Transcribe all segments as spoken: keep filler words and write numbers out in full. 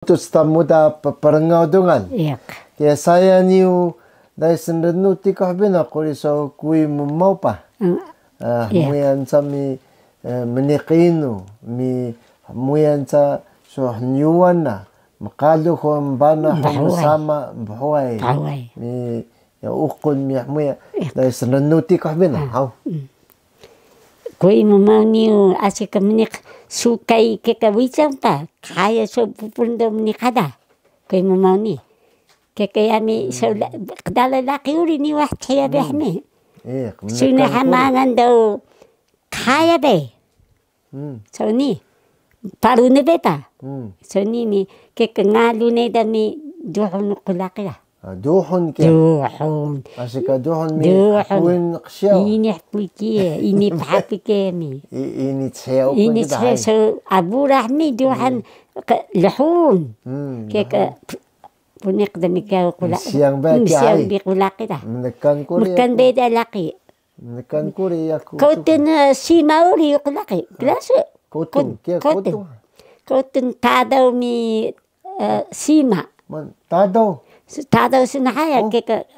Tusta muda pprengaw dungan. Kiya saya niyu dai snrnu tikuh bina quri so kuy mmaw pa. Hmuyan sa mi mniq inu, mi hmuyan sa so hnyuwan na, mqalux mbanah msama bhuway. Mi uqun mi hmuyan dai snrnu tikuh bina. Haw. Kuy mmaw niyu asi ka mniq sukay kika wicang pa, kaya so pupun do mniq ada. Kuy mmaw ni. Kika yami so qdala laqi uri ni wah thiya beh mi. Suni hamangan do kaya beh. So ni. Paru ne beta. So ni ni kika ngalu ne da mi duhun qulaqi da. Duhun kiya. Duhun. Asi ka duhun mi hpuin qsiyaw. Ini hpuin kiya, ini phapi kiya mi. Ini qsiyaw. Ini qsiyaw so aburah mi duhun lhun. Kiya ka puniq da mi kiya qulaqi. Siyang bi qulaqi da. Mkan beda laqi. Mkan kuri yaku. Kotun sima uri qulaqi. Kelas. Kotun kiya kotun. Kotun tadaw mi sima. Tadaw. Tadaw snhaya kika.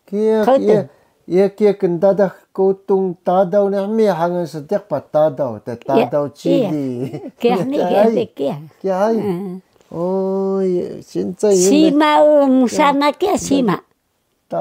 Kiya kiya. Iya kiya kndadax kotun tadaw ni mi hangan sediq pa tadaw, tadaw cili. Kiya mi kiya. Kiya ay. Sima u msama kiya sima.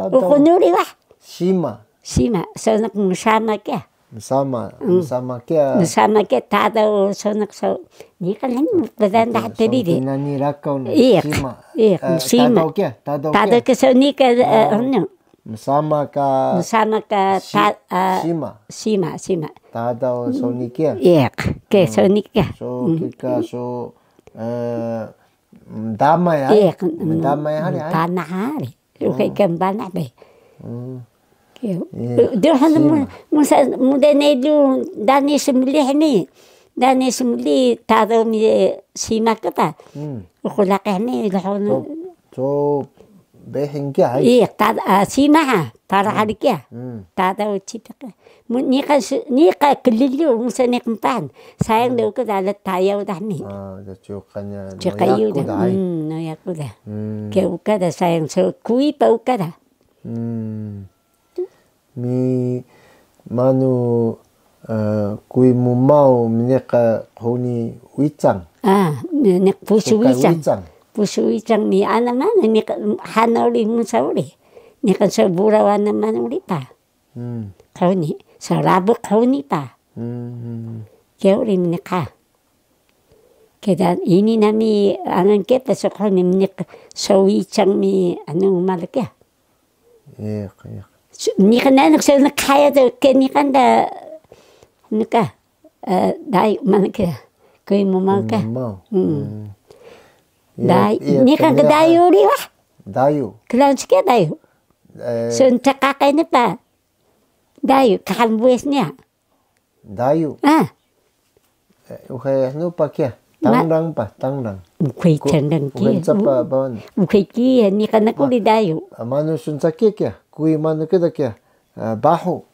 Uqun uri wah. Sima. Sima, so naq msama kiya. Msama, msama kiya. Msama kiya tadaw so naq so. Niqan hini pdan dah tadi de. Nani rakaw na. Iya. Sima. Iya, sima. Tadaw kiya, tadaw kiya. Tadaw kiya so niqan hnu. Msama ka. Msama ka sima. Sima, sima. Tadaw so niqan kiya. Iya, kiya so niqan kiya. So kika so mdamay hari. Iya, mdamay hari. Tanah hari. Uxe ka mbanah be. Duhan muda ne du dani smlih ni. Dani smlih tado mi sima ka ta. Uxulaqih ni lhon. So behing kiya hay. Iya, sima ha, para hari kiya. Tado cipiq. Niqan, niqan kliliw musa niqan pahan. Sayang de uka da ala tayaw dah mi. Cuka yu da. No yaku da. Ke uka da sayang so kuy pa uka da. Mi manu kuy mu maw mniq qhuni wicang. Mniq pusu wicang. Pusu wicang mi ana manu niq hana uri musa uri. Niqan so buraw ana manu uri pa. Qhuni, so rabuq qhuni pa. Kiya uri mniq ha. Kida ini nami angan ke pa so qhuni mniq so wicang mi anu mal kiya. Niqan nanaq so naq haya do ke niqan da naka dai manu kiya. Kuy mu maw ka. Dai niqan ka dayu uri wah. Dayu. Klan ski dayu. So nteqaqe ni pa. Dayu, kahan bues niya. Dayu. Ah. Uxe hnu pa kiya. Tangrang pa, tangrang. Uxe tangrang kiya. Uxe kiya, niqan naku uri dayu. Manu sun sa kiya kiya. Kuy manu kida kiya. Bahu.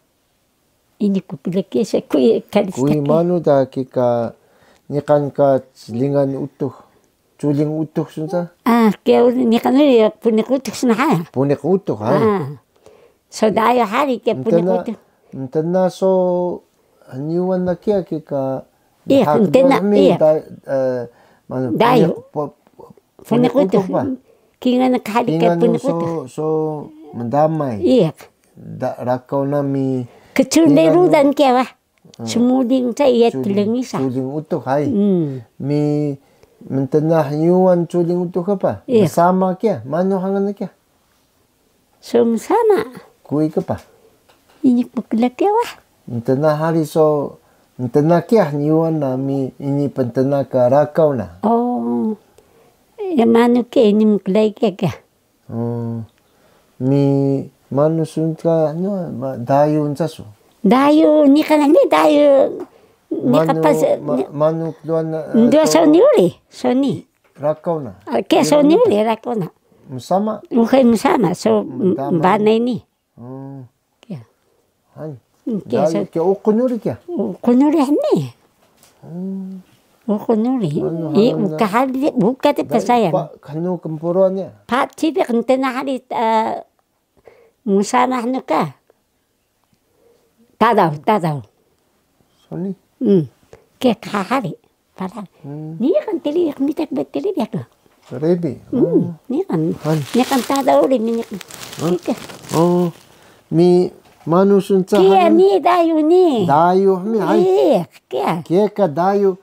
Ini ku pila kiya sa kuy kari sa kiya. Kuy manu da kika niqan ka clingan utux. Culing utux sun sa? Ah, kiya niqan uri ya puniq utux sun ha. Puniq utux ha. So dayu hari kiya puniq utux. Mntena so hniwan na kiya kika. Iya, mntena. Iya. Dayu. Puniq utux pa. Kingan ka hari kiya puniq utux. So mndamay. Iya. Rakaw nami. Kcur de rudan kiya wah. Smuling sa iya tlngi sa. Culing utux hay. Mi mntena hniwan culing utux pa? Msama kiya, manu hangan kiya? So msama. Kuy ka pa? Ini pkla kiya wah. Mntena hari so, mntena kiya hniwan nami ini pntena ka rakaw na. Oh. Ya manu kiya ini mklay kiya kiya. Mi manu sun ka dayu nca su? Dayu niqan ni dayu. Niqan pas manu kluan. Ndua so ni uri, so ni. Rakaw na. Ke so ni uri rakaw na. Msama. Uxe msama so mbanay ni. Kiya. Kiya uqun uri kiya. Uqun uri hini. Uqun uri. Anu, anu, uka hari, uka de pa sayang. Pa, kanu kempuru niya. Pa, cipiq ntena hari, eh, musa na hnu ka. Tadaw, tadaw. Soni? Hmm. Ke ka hari. Pada. Hmm. Niqan tiri, qmita ku ba tiri biyak. Rebi. Hmm. Niqan. Han. Niqan tadaw uri mi niqan. Han. Kika. Oh. Mi manu sun ca. Kiya han. Ni dayu ni. Dayu mi ay. Iya, kiya. Kiya ka dayu.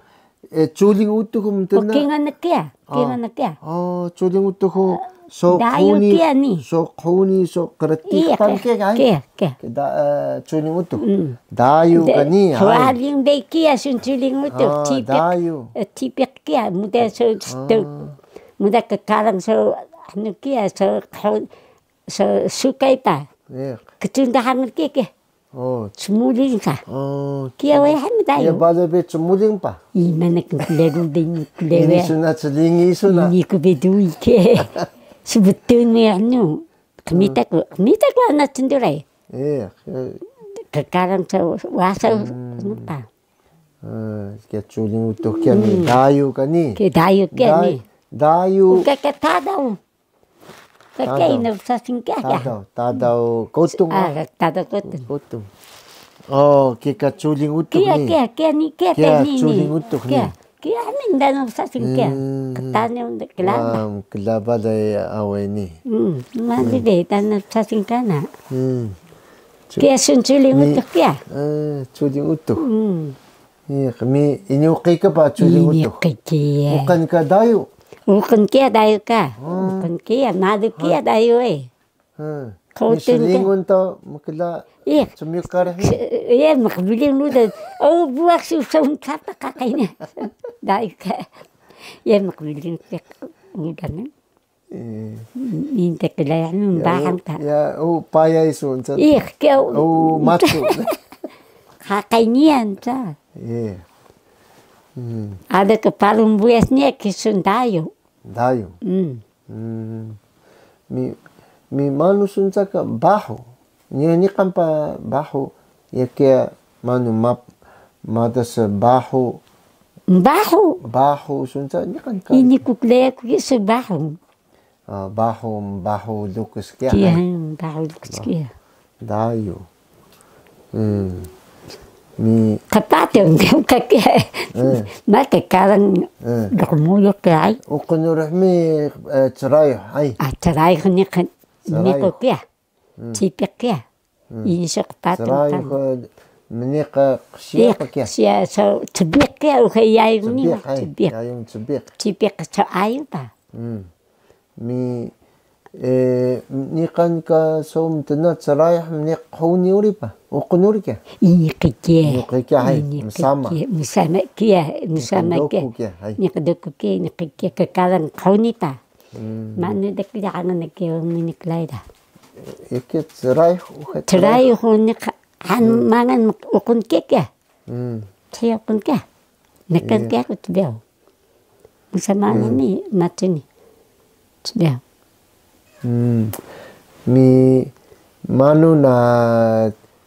Eh, culing utux mtna. Oh, kingan kiya. Kingan kiya. Oh, culing utux so qhuni, so qhuni, so kreti. Iya, kiya, kiya. Culing utux. Dayu ka ni. Hwaling be kiya sun culing utux. Cipiq. Dayu. Eh, cipiq kiya. Muda so, muda kkarang so, anu kiya, so, so sukay ta. Kcundahang kiya kiya. Oh. Cmuling ka. Oh. Kiya weham dayu. Iya, bale be cmuling pa. Ima nak kleru de ni kleru. Ini suna clingi suna. Ini ku be dui ke. Sebetulnya anu. Kmita ku, kmita ku ana cnduray. Iya. Kkarang sa wasa nupa. Kiya culing utux kiya ni dayu ka ni. Kiya dayu kiya ni. Dayu. Uka ka tadaw. Kakay na sasing kiya, kiya. Tadaw, tadaw kotung. Ah, tadaw kotung. Kotung. Oh, kiya ka culing utux ni. Kiya, kiya, kiya ni, kiya, kiya ni, culing utux ni. Kiya, kiya ni, dana sasing kiya. Ktane unda klaba. Wah, klaba day awe ni. Hmm, mali de, dana sasing kana. Hmm. Kiya sun culing utux kiya. Eh, culing utux. Hmm. Iya, kami ini uqi ka pa culing utux. Ini uqi kiya. Uqun ka dayu. Uqun kiya dayu ka. Uqun kiya, malu kiya dayu e. Ini slingun to mkla. Iya. Cmyuk karih ni. Iya, mkbiling lu da. Oh, buak su sun sapa kakay ni. Dayu ka. Iya, mkbiling kiya. Udan. Ini te klai mbahang ta. Ya, oh, payay su nsa. Ih, kiya. Oh, matu. Kakay niyan ta. Iya. Ada ka paru mbuyas niya kisun dayu. Dayu. Mi, mi manu sun ca ka bahu. Niya niqan pa bahu. Ya kiya manu map, madas bahu. Bahu. Bahu sun ca niqan ka. Ini ku klai ku kiya su bahu. Ah, bahu, bahu lukus kiya. Kiya, bahu lukus kiya. Dayu. Hmm. Mi. Kata te, ka kiya. Eh. Ma te karang, eh, dok mulu kiya ay. Uqun uri mi, eh, cray, ay. Ah, cray ni kan. Ni ko kiya. Hmm. Cipiq kiya. Hmm. Ini so qpatun. Cray kan. Ko mniq qsiya pa kiya? Qsiya, so cbiq kiya, uxe yayung ni. Cbiq, ay. Cbiq. Yayung cbiq. Cipiq so ayung pa. Hmm. Mi, eh, niqan ka so mtna cray mniq qhuni uri pa. Uqun uri kiya? Ini kiya. Ini kiya, hay. Ini msama. Msama kiya, msama kiya. Niq doku kiya, hay. Niq doku kiya, ini kiya, kkarang qhuni pa. Hmm. Manu dak hangan kiya mniq lay da. Iki cray, uxe cray. Cray hu niq han mangan uqun kiya kiya. Hmm. Cray uqun kiya. Niqan kiya ku cbeyo. Msama ni, matu ni. Cbeyo. Hmm. Mi manu na,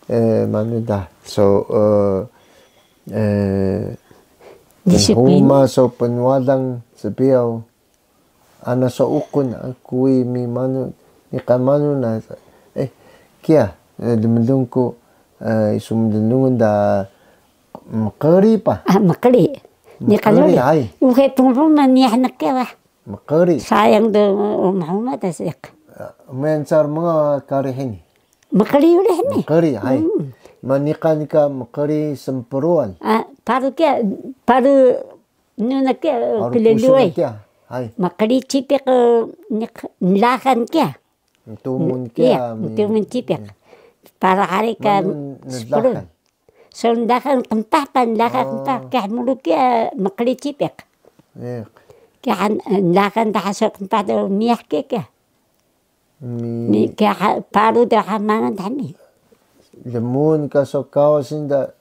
eh, manu da. So, eh, eh, disiplin. Huma so pnwalang cbeyo. Ana so uqun, ah, kuwi mi manu, niqan manu na, eh, kiya, eh, lmlung ku, eh, isu mlungun da mqri pa. Ah, mqri. Niqan uri. Mqri, hay. Uxe pngruma niya hnak kiya wah. Mqri. Sayang do, um, huma da siq. Eh, mencar mga kari hini. Mqri uri hini. Mqri, hay. Hmm. Ma niqan ka mqri smpruan. Ah, paru kiya, paru Nuna kiya, paru kleluway. Pusu kiya, hay. Mqri cipiq, eh, niq-, nlaxan kiya. Mtumun kiya, iya, mi-, mtumun cipiq. Para hari ka manu nlaxan? Sprun. So nlaxan qmpah pa, nlaxan qmpah. Oh. Kiya hmuru kiya, mqri cipiq. Iya. Kiya han, eh, nlaxan daha so qmpah do miyah kiya, kiya. Mi, mi kiya ha-, paru da ha mangan dha mi. Lmun ka so kawas nda,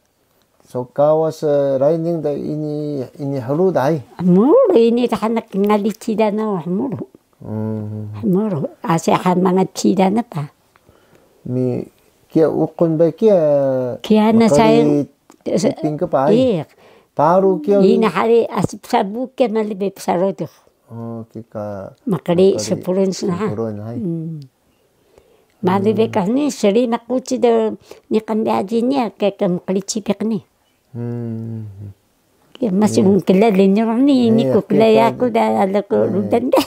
so kawas, eh, raining da ini, ini hru da hay. Hmuru ini da hnak ngali cida na hmuru. Hmm. Hmuru, asi ha mangan cida na pa. Mi kiya uqun ba kiya. Kiya na mqri saya, tiping ka pa hay. Iya. Paru kiya. Ina hari asi psa buke mali be psa rodux. Oh, kika. Maqli maqli spurun sna. Spurun, hay. Hmm. Mali be kahni sri makuci de niqan be aji niya ke, ke maqli cipiq ni. Hmm. Ke masi mungkela lenyo ni, ni ku kela yaku da ala ku rudan de.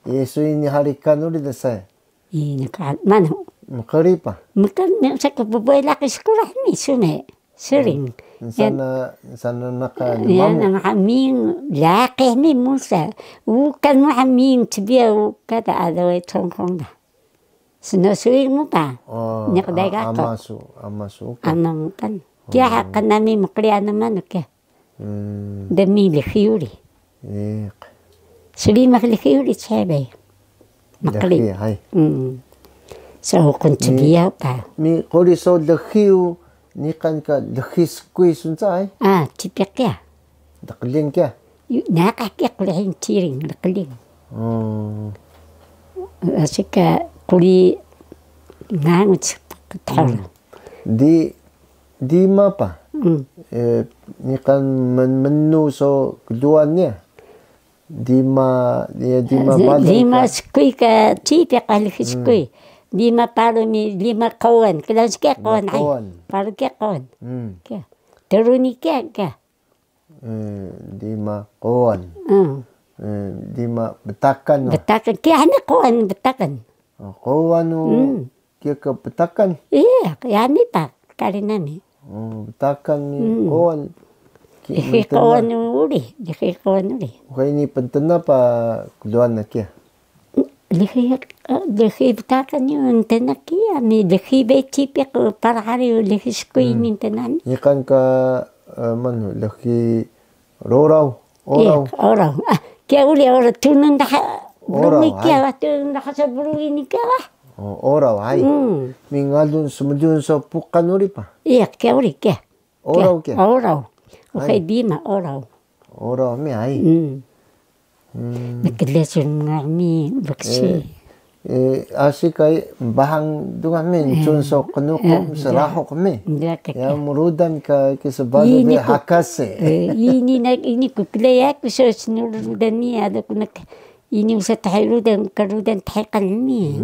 Iya, sui ni hari kanu di desa. Ini ka manu. Mqri pa? Mkan ne sa ko bobo laqi sekolah ni sune. Sering. Sana sana naka. Ya, na maka ming laqi ni musa. Ukan mu ming cbiya uka da ada we tongkong da. Sino sui mu pa. Ni kedai ka ko. Amasu, amasu. Amang kan. Kiya ha kanami mqri ana manu kiya. Dmi lxiuri. Srimax lxiuri cebay. Maqli. Lxiu, hay. So uqun cbiyaw ka. Mi quri so lxiu, niqan ka lxi skuy sun ca, hay? Ah, cipiq kiya. Lqling kiya. Naqah kiya qlhing ciring lqling. Asi ka quri nganguc qthor. Di Dima pa? Niqan mnmnu so kduan niya. Dima, niya dima badan. Dima skuy ka cipiq ka lxi skuy. Dima paru ni, dima qawan. Kla skiya qawan ay. Paru kiya qawan. Kiya. Teru ni kiya, kiya. Dima qawan. Dima btakan. Btakan. Kiya hani qawan btakan. Qawan u. Kiya ka btakan? Iya, yami pa kari nami. Btakan ni qawan. Lxi qawan uri, lxi qawan uri. Uka ini pntena pa kduan na kiya? Lxi, lxi btakan ni ntena kiya, mi lxi beci piq para hari lxi skuy ni ntena ni. Niqan ka manu, lxi Roraw, oraw. Oraw. Kiya uri oraw, tunun daha brungi kiya wah, tunun daha so brungi ni kiya wah. Oraw, hay. Mi ngalun smdun so puqan uri pa? Iya, kiya uri kiya. Oraw kiya. Oraw. Uxay dima oraw. Oraw mi, hay. Mklesun ngami bksi. Asi ka mbahang dungan mi, ncun so qnuqu msrahuq mi. Ya mrudan ka ki sbalu bi hakase. Ini na, ini ku klai yaku so snuru rudan ni, ada ku nak ini usa tahay rudan, ka rudan tahay kan mi.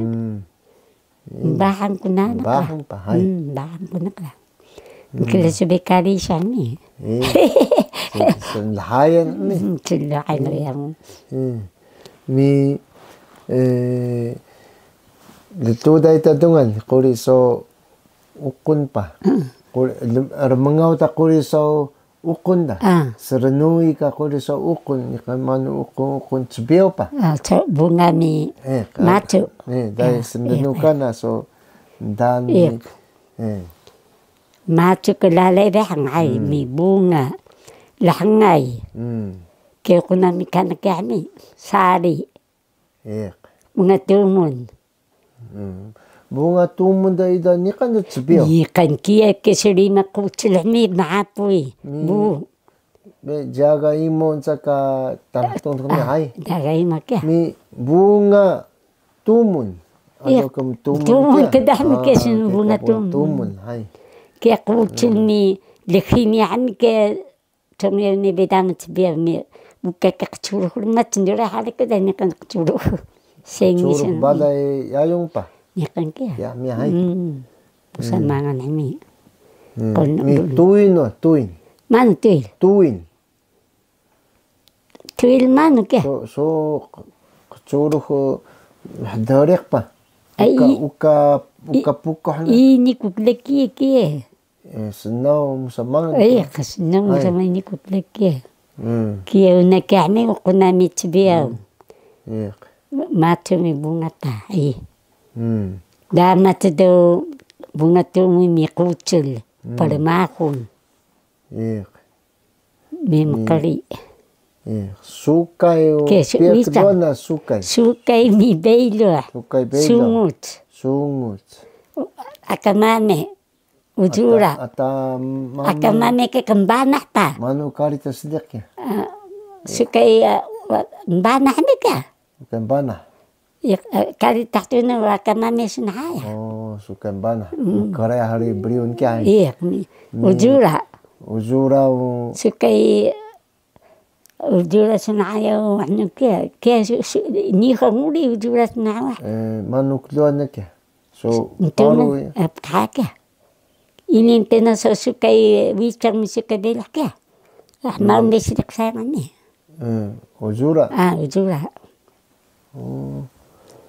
Mbahang ku na. Mbahang pa, hay. Mbahang ku na ka. Mkla sbekari sami. Snlhayan mi. Snlhayan yang. Mi, ltuday ta dungan quri so uqun pa. Rmngaw ta quri so uqun da. Srnui ka quri so uqun, niqan manu uqun, uqun cbiyaw pa. Bunga mi macu. Dai srnui kana so ndaan mi. Macu ka lalay dehang ay mi bunga lhngay. Kiya ku nami kana kiya mi sari. Bunga tumun. Bunga tumun da ida niqan da cbiyaw. Niqan kiya ke srima qucil mi mapuy. Bu. Be jaga imo nca ka tanah tong tong hay. Jaga imo kiya. Mi bunga tumun. Ado kem tumun. Tumun kiya. Kedah mi kiya sin bunga tumun. Tumun hay. Kiya qucil mi lxi mi ami ke tong ya mi bedang cbiyaw mi. Buka ke qcurux mac ndura hari ke dani kan qcurux. Sengi sen. Balay yayung pa. Niqan kiya. Ya mi hay. Pusa mangan hmi. Mi tuin wa, tuin. Manu tuil? Tuin. Tuil manu kiya? So, so qcurux hdariq pa. Uka, uka, uka pukuh na. Ini ku kleki kiya. Snaw musa mangan. Iya, snaw musa mangan ini ku kleki. Kiya una kiya mi uqun nami cbiyaw. Macu mi bunga ta. Dama tdu bunga tumun mi qucil, prmahun. Mi mqri. Sukay o, piya kdona sukay. Sukay mi beyluh. Sukay beyluh. Sungut. Sungut. Aka mame. Ujura. Aka mame ke kmbanah ta. Manu kari ta sediq ya? Sukay mbanah ni ka? Sukay mbanah. Kari ta tuna waka mame snhaya. Oh, sukay mbanah. Kari hari briun kiya. Iya, ujura. Ujura o. Sukay ujura snawa ya, anu kiya, kiya su, su, nihon uri ujura snawa. Manu klwaan na kiya? So, paru ya. Pkha kiya. Ini ntena so sukay wicang mi sukay belah kiya. Ah, maun be sidik saya mani. Ujura. Ah, ujura.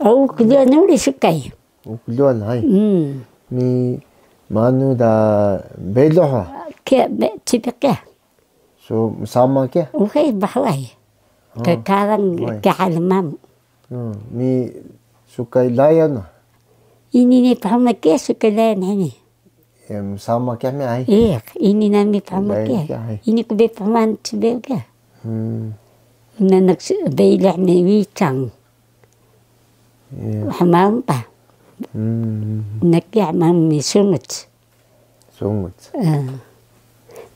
O, klwaan uri sukay. O, klwaan, hay. Mi manu da beloh ha? Kiya, be, cibiq kiya. So, msama kiya? Uxe, bahway. Kkarang kiya hal mamu. Mi sukay layan ha? Ini ni phuma kiya sukay layan hini. Msama kiya mi ay? Iya, ini nami phuma kiya. Ini ku be phuma cibiq kiya. Nanak belah mi wicang. Hmaun pa. Nak ya hmaun mi sungut. Sungut.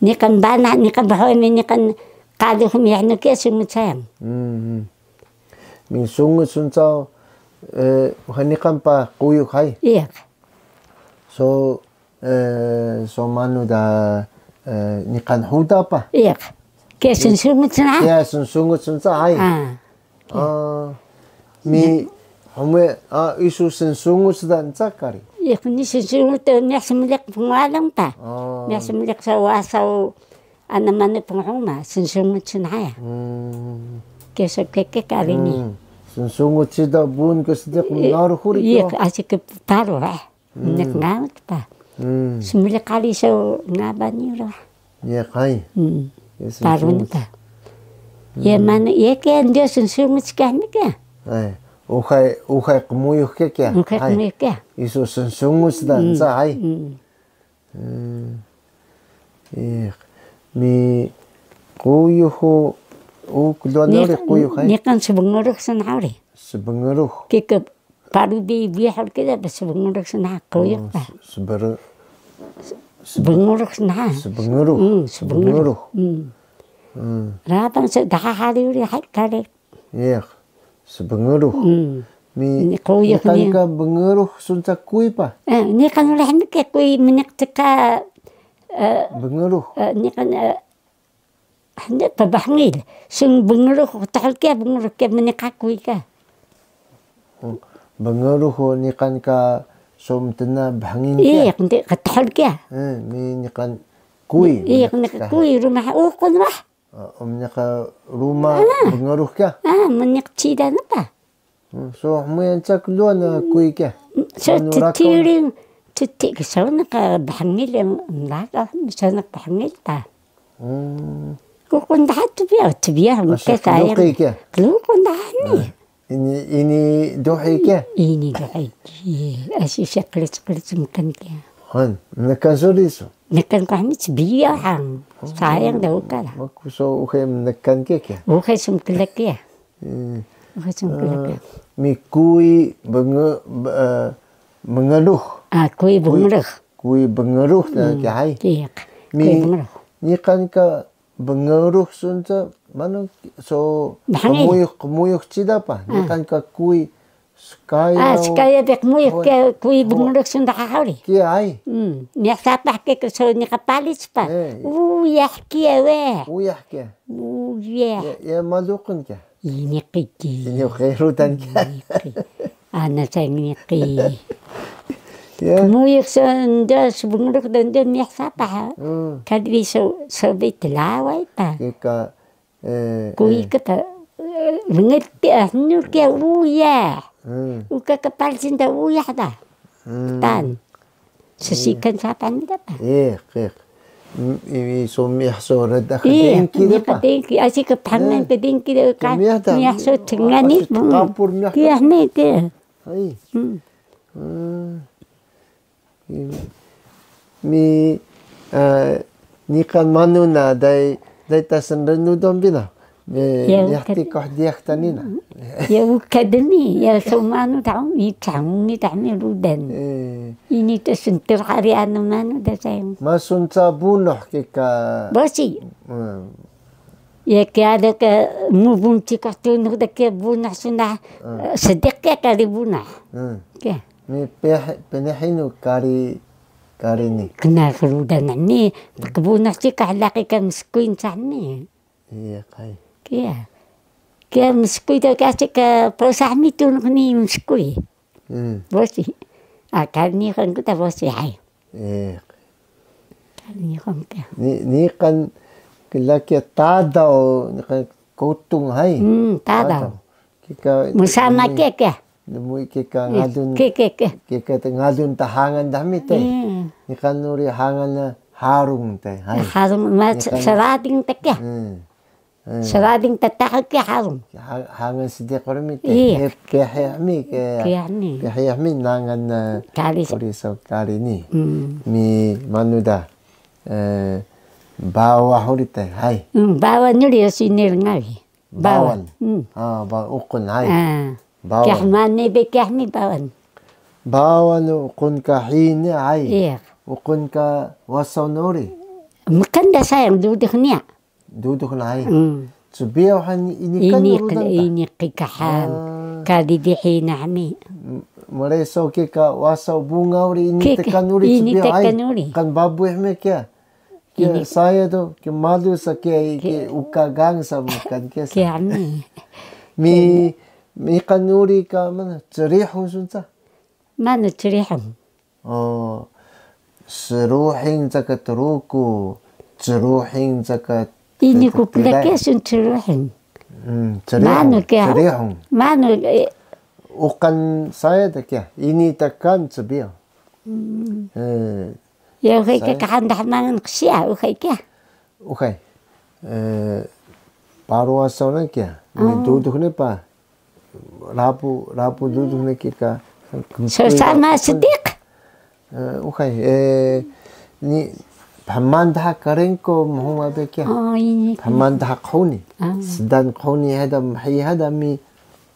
Niqan bana, niqan bahoy mi, niqan qalux mi, anu kiya sungut sayang. Mi sungut sunsaw, niqan pa quyux hay? Iya. So, so manu da, niqan huda pa? Iya. Kiya snsungut snawa? Kiya snsungut snawa, hay. Mi hmuwe, isu snsungut snawa kari? Iya, ni snsungut, miyah smliq pngalang ta. Miyah smliq saw wasaw ana manu pnghuma, snsungut snawa ya. Kiya so keke kari ni. Snsungut sida bun ke sediq mngaru huri. Iya, asi ke paru, eh. Mniq ngamut pa. Smliq kari so ngaba ni ro. Iya, hay. Paru ni pa. Iya, manu, iya kiya ndio snsungut kiya mi kiya. Uxay, uxay qmuyux kiya kiya. Uxay qmuyux kiya. Isu snsungut snawa, hay. Mi quyux, o, klwaan uri quyux, hay. Niqan sbngrux snawa uri. Sbngrux. Kika Paru bi bihur kida ba sbngrux snawa quyux ba. Sbngrux snawa. Sbngrux. Rabang so daha hari uri hay kari. Iya. Sbngrux. Mi quyux niqan ka bngrux sunsa kuy pa? Niqan uri hmi ka kuy mniq ceka bngrux. Niqan Hndé pbhngil, sun bngrux qthol kiya, bngrux kiya mniq ka kuy ka. Bngrux niqan ka so mtna bhngil kiya. Iya, qthol kiya. Mi niqan kuy. Iya, mniq ka kuy ruma uqun wah. Mniq ka ruma bngrux kiya. Mniq cida na pa. So hmuya ncak luan na kuy kiya. So ttiring, tti ksaw na ka bhngil, mlaka so na bhngil ta. Uqun daha tbiyax, tbiyax mksa sayang. Klukun daha ni. Ini, ini duhi kiya. Ini duhi. Asi siya qlic qlic mkan kiya. Han, mkan suri so. Mkan ku hmi tbiyax han. Sayang da uka la. Maku so uxe mkan kiya kiya. Uxe smklak kiya. Mi kuy bngrux. Kuy bngrux. Kuy bngrux na kiya hay. Iya. Mi niqan ka bngrux sun ta manu so qmuyux, qmuyux cida pa. Niqan ka kuy skaya. Skaya bi qmuyux kiya, kuy bngrux sun daha hari. Kiya hay. Miyah sapah kiya so niqan palic pa. Uyah kiya we. Uyah kiya. Uyah. Ya, ya malu qun kiya. Ini qiki. Ini qi rudan kiya. Ini qi. Ana saya ini qi. Ya. Kmuyux so nda sbngrux da nda miyah sapah. Kadi so, so bi tlaway ta. Kika, kuy ka ta, mngeti ah, nu kiya uyah. Uka ka palic nda uyah da. Tan. Ssikan sapah ni da pa. Iya, kiya. Ini so miyah so reda ka dengki da pa. Dengki, asi ka phangan ka dengki da ka. Miyah so tnga ni. Kapur miyah. Kiya hmi kiya. Hay. Mi, niqan manu na dai, dai ta snrnu don bi na. Miyah tikuh diyax ta ni na. Ya uka dmi, ya so manu ta mi, ta mi, ta mi rudan. Ini ta sntir hari anu manu da saya. Masun ca bunuh kika. Bosi. Ya kiya da ka mubun tikuh tunux da kiya bunuh sun da, sediq kiya kari bunuh. Kiya. Mi peh-, pnhinu kari kari ni. Kna rudan ni, tqbunuh cika laqi ka mskuy ncah ni. Iya, qay. Kiya. Kiya mskuy do ka cika prusa mi tunux ni mskuy. Hmm. Bosi. A, kari Nihon ku ta bosi, hay. Iya. Kari Nihon ka. Ni, niqan kla kiya tadaw, niqan kutung, hay. Hmm, tadaw. Tadaw. Kika, msama nemu, kiya, kiya. Nemu kika ngalun, kiya, kiya, kiya. Kika ngalun ta hangan dami te. Iya. Niqan uri hangan na harung te, hay. Harung, ma, niqan srading te kiya. Hmm. Hmm. Srading ta taha kiya harung. Ha-, hangan sediq rmi te. Iya. Eh, pehe mi ke. Pehe mi. Pehe mi nangan, eh, kari sa-, uri so kari ni. Hmm. Mi manu da, eh, bawa uri te, hay. Hmm, bawa nuri yo sinir ngawi. Bawan. Bawan. Hmm. Ah, ba-, uqun, hay. Ah. Bawan. Kiya mani be kiya mi bawan. Bawan uqun ka hini, hay. Iya. Uqun ka wasaw nuri. Mkan da sayang duduk niya. Duduk na, hay. Hmm. Cbiyaw han ini kan ini rudan ta. Ini kikahan. Ah. Ka didi hina mi. M-, mreso kika wasaw bunga uri ini tekan uri cbiyaw, hay. Ini tekan uri. Kan babuy mi kiya. Kiya saya do, kiya malu sa kiya, kiya uka gang sa mkan kiya sa. Kiya mi. Mi, mi kan uri ka mana, crihung sun sa? Mana crihung? Oh, sruhing caka Truku, crihung caka ini ku kla kiya sun crihung. Hmm, crihung. Manu kiya? Crihung. Manu, eh. Uqan saya ta kiya, ini tekan cbiyaw. Hmm. Eh, ya, uxay kiya saya kahan dah mangan qsiya, uxay kiya. Uxay. Eh, paru wasaw na kiya. Ni duduk ni pa. Rapu, rapu duduk ni kiya ka. So sama sediq. Eh, uxay, eh, ni phman daha karengko mhuma be kiya. Oh, ini. Phman daha qhuni. Ah. Sdaan qhuni hada, mhiyi hada mi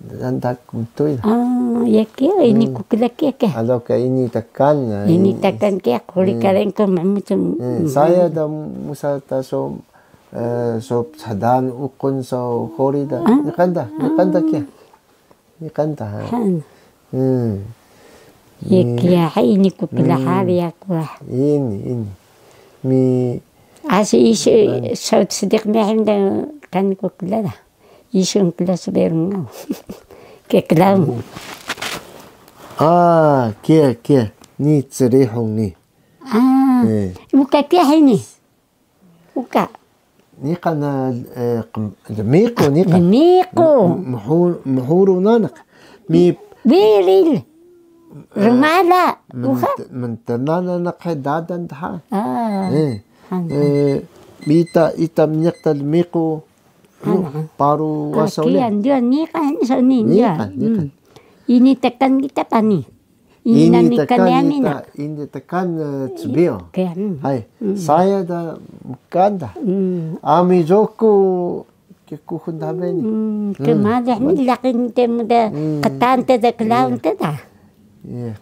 Dandak mtuy. Ah, ya kiya, ini ku kla kiya kiya. Ado ka ini tekan, ini tekan kiya, quri karengko mhmucun. Eh, saya da musa ta so, eh, so sdaan uqun so quri da. Niqan da, niqan da kiya. Niqan da, ha. Han. Hmm. Ya kiya, ha, ini ku kla hari aku, ha. Ini, ini. Mi asi isu, so sediq mehim da kan ku kla da. Isun kla sberungaw. Ke kla mu. Ah, kiya, kiya. Ni crihung ni. Ah, eh. Uka kiya hini. Uka. Niqan na, eh, qm-, lmiqu, niqan. Lmiqu. M-, mhu-, mhuru nanaq. Mi. Biril. Rmala. Uka. Ment-, mntna nanaq he dadan dha. Ah. Eh. Han. Eh, ita, ita mniq ta lmiqu. Paru wasaw le. Kiya, niqan, so ni, niqan, niqan. Ini tekan kita pani. Ini nami tekan, ini tekan, eh, cbiyo. Kiya, hmm. Hai, saya da mkan da. Hmm. Ami joku ke kuhun da beni. Hmm, ke malah ni laqi te mu da, ketan te da, klaun te da. Iya.